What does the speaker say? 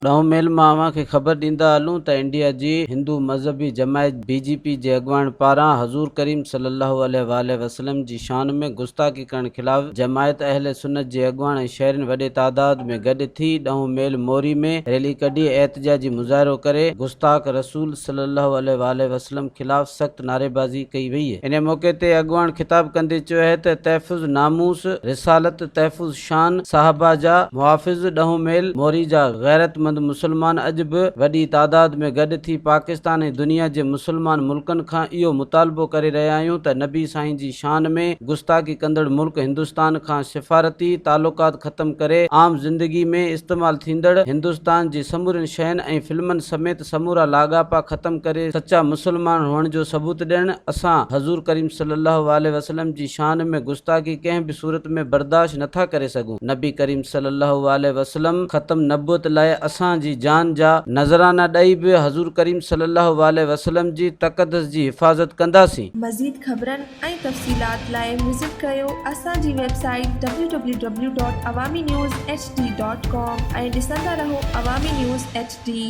ڏهون ميل مان اوهان کي خبر ڏيندا هلون ته انڊيا جي هندو مذهبي جماعت بي جي پي جي اڳواڻ پاران حضور ڪريم صلي الله عليه واٰله وسلم جي شان ۾ گستاخي ڪرڻ خلاف جماعت اهل سنت جي اڳواڻ ۽ شهرين وڏي تعداد ۾ گڏ ٿي ڏهون ميل موري ۾ ريلي ڪڍي احتجاجي مظاهرو ڪري گستاخ رسول صلي الله عليه واٰله وسلم خلاف سخت نعريبازي ڪئي وئي. انهي موقعي تي اڳواڻ خطاب ڪندي چيو اهي ته تحفظ ناموس رسالت تحفظ شان صحابه جا محافظ ڏهون ميل موري جا غيرتمند مسلمان اڄ به وڏي تعداد ۾ گڏ ٿي پاڪستان ۽ دنيا جي مسلمان ملڪن کان اهو مطالبو ڪري رهيا آهيون ته نبي سائين جي شان ۾ گستاخي ڪندڙ ملڪ هندستان کان سفارتي تعلقات ختم ڪري عام زندگي ۾ استعمال ٿيندڙ هندستان جي سمورين شين ۽ فلمن سميت سمورا لاڳاپا ختم ڪري سچا مسلمان هئڻ جو ثبوت ڏيڻ، اسان حضور ڪريم صلي الله عليه وسلم جي شان ۾ گستاخي ڪنهن به صورت ۾ برداشت نه ٿا ڪري سگهون، نبي ڪريم صلي الله عليه وسلم ختم نبوت لاء اسان جي جان جا نذرانا ڏئي به حضور ڪريم صلي الله عليه وسلم جي تقدس جي حفاظت ڪنداسين. مزيد خبرن ۽ تفصيلات لاء وزٽ ڪريو اسان جي website W W W dot Awami news H D dot com ۽ ڏسندا رهو عوامي نيوز ايڇ ڊي.